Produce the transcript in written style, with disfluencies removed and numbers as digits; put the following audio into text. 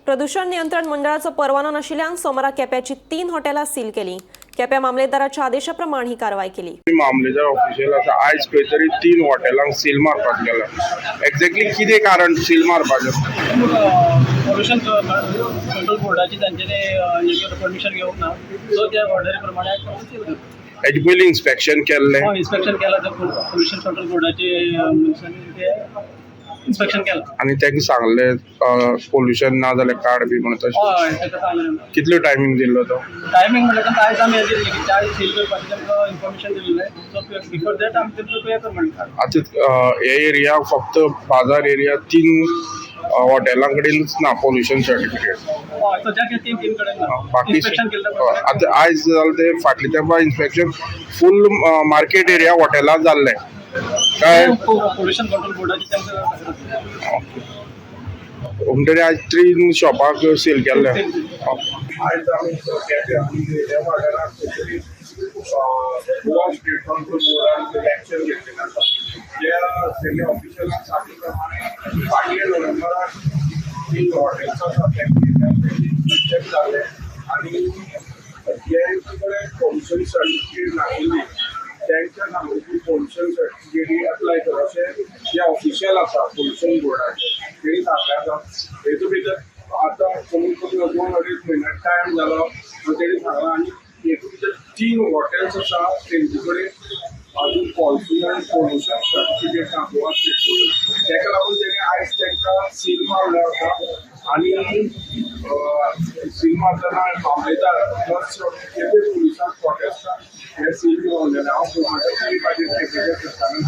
प्रदूषण नियंत्रण मंडळाचो परवानो नाशिल्ल्यान सोमारा केप्याची 3 हॉटेलां सील केली. केप्या मामलेदाराच्या आदेशाप्रमाण ही कारवाय केली. मामलेदार ऑफिशियल आसा. आयज खंय तरी 3 हॉटेलांक सील मारपाक गेला. एक्झॅक्टली कितें कारण सील मारपाचें? पोल्युशन कंट्रोल बोर्डाची तांच्यानी परमिशन घेवंक ना, सो त्या ऑर्डरी प्रमाणे सील करता. हेजे पयलीं इन्स्पेक्शन केल्लें? हय, इन्स्पेक्शन केलां. ते पोल्युशन कंट्रोल बोर्डाचे मनशांनी ते इन्स्पेक्शन केलां. आनी तांकां सांगलें पोल्युशन ना जाल्यार काड बी म्हणून तशें? हय, ताका सांगलें. कितलो टायमींग दिल्लो तो? टायमींग म्हणल्यार तांकां आयज आमी हें दिल्लें की चार सील करपाचें तांकां इन्फॉर्मेशन दिल्लें. सो बिफोर that आमी तांकां हें कर म्हणटा. आतां हे एरिया फक्त बाजार एरिया 3 हॉटेलां कडेनच ना पोल्युशन सर्टिफिकेट? हय, सद्याक हे तीन कडेन ना. बाकी इन्स्पेक्शन केल्लें. आतां आयज जालें ते फाटल्या तेंपा इन्स्पेक्शन फूल मार्केट एरिया हॉटेलां जाल्लें काय? पोल्युशन कंट्रोल बोर्डाची तांकां म्हणटरी आयज 3 शॉपाक सील केल्ले. आयज आमी केप्यां ह्या वाठारांत खंय तरी गोवा स्टेट कंट्रोल बोर्डान एक्शन घेतलेलें आसा. त्या तेगे ऑफिशियलान सांगले प्रमाणे फाटल्या नोव्हेंबराक 3 हॉटेल्स आसा तेंचे चॅक जाले आनी ज्यांचे कडेन पोल्युशन सर्टिफिकेट नाशिल्ली तांच्या सांगलें की पोल्युशन सर्टिफिकेट अप्लाय कर अशें जे ऑफिशियल आसा पोल्युशन बोर्डाचे तेणी सांगलें आसा. हेतू भितर आतां कमीत कमी 2-2.5 म्हयने टायम जालो तेणी सांगलां. आनी हेतू भितर 3 हॉटेल्स आसा तेंचे कडेन अजून पोल्युशन सर्टिफिकेट ना गोवा स्टेट बोर्ड. तेका लागून तेणी आयज तांकां सील मारलो आसा. आनी सील मारतना मामलेदार प्लस केपें पुलिसांक प्रोटेस्टाक हे सील मारलेलें. हांव म्हाज्या केपेच्या प्रस्तावान.